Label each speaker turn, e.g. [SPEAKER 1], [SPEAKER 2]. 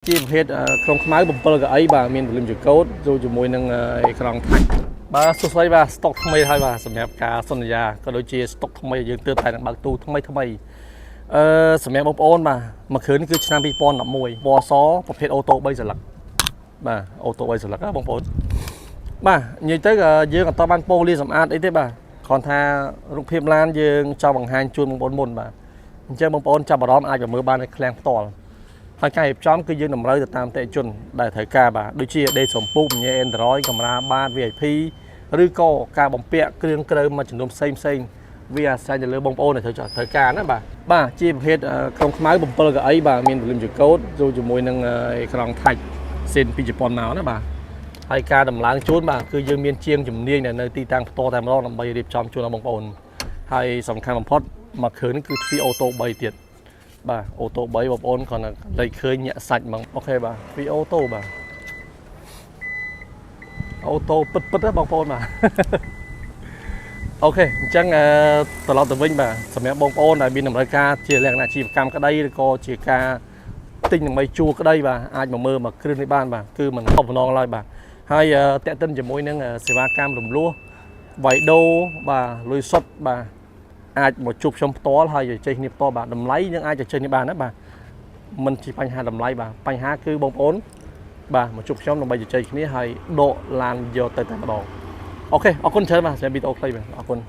[SPEAKER 1] ជាប្រភេទក្រុងខ្មៅ7កៅអីបាទមានពលឹមចកោតចូលជាមួយនឹងអេក្រង់ touch បាទសួស្តីបាទស្តុកថ្មីហើយបាទសម្រាប់ការសន្យាក៏ដូចជាស្តុកថ្មីយើងទើបតែនឹងបើកទូថ្មីថ្មីអឺសម្រាប់បងប្អូនបាទមួយគ្រឿងនេះគឺឆ្នាំ2011ពណ៌សប្រភេទអូតូ3សន្លឹកបាទអូតូ3សន្លឹកណាបងប្អូនបាទនិយាយទៅយើងអត់តបានពោលាសម្អាតអីទេបាទគ្រាន់ថារូបភាពឡានយើងចង់បង្ហាញជូនបងប្អូនមុនបាទអញ្ចឹងបងប្អូនចាប់អារម្មណ៍អាចមកមើលបាននៅឃ្លាំងផ្ទាល់ ហើយការរៀបចំគឺយើងតម្រូវទៅតាមអតិថិជនដែលត្រូវការបាទដូចជាដេសំពុកញ៉ែ Android កាមេរ៉ាបាត VIP ឬក៏ការបំពាក់គ្រឿងក្រៅមួយចំនួនផ្សេងផ្សេងវាអាស្រ័យទៅលើបងប្អូនដែលត្រូវត្រូវការណាបាទបាទជាប្រភេទក្រុងខ្មៅ7កៅអីបាទមានពលឹមចកោតចូលជាមួយនឹងអេក្រង់ touch សេនពីជប៉ុនមកណាបាទហើយការដំឡើងជូនបាទគឺយើងមានជាងជំនាញដែលនៅទីតាំងផ្ទាល់តែម្ដងដើម្បីរៀបចំជូនដល់បងប្អូនហើយសំខាន់បំផុតមួយគ្រឿងនេះគឺទ្វារអូតូ3ទៀត បាទអូតូ3បងប្អូនគ្រាន់តែលេចឃើញញាក់សាច់ហ្មង OK បាទពីអូតូបាទអូតូពិតពិតណាបងប្អូនបាទ OK អញ្ចឹងអឺត្រឡប់ទៅវិញបាទសម្រាប់បងប្អូនដែលមានតម្រូវការជាលក្ខណៈអាជីវកម្មក្តីឬក៏ជាការទិញដើម្បីជួលក្តីបាទអាចមកមើលមកគ្រឿងនេះបានបាទគឺមិនខុសបំណងឡើយបាទហើយតាក់ទិនជាមួយនឹងសេវាកម្មរំលោះវៃដូបាទលុយសុទ្ធបាទ អាចមកជួបខ្ញុំផ្ទាល់ហើយជជែកគ្នាផ្ទាល់បាទតម្លៃនឹងអាចជជែកគ្នាបានណាបាទមិនជាបញ្ហាតម្លៃបាទបញ្ហាគឺបងប្អូនបាទមកជួបខ្ញុំដើម្បីជជែកគ្នាហើយដកឡានយកទៅតែម្ដង OK អរគុណច្រើនបាទសម្រាប់វីដេអូខ្លីបាទអរគុណ។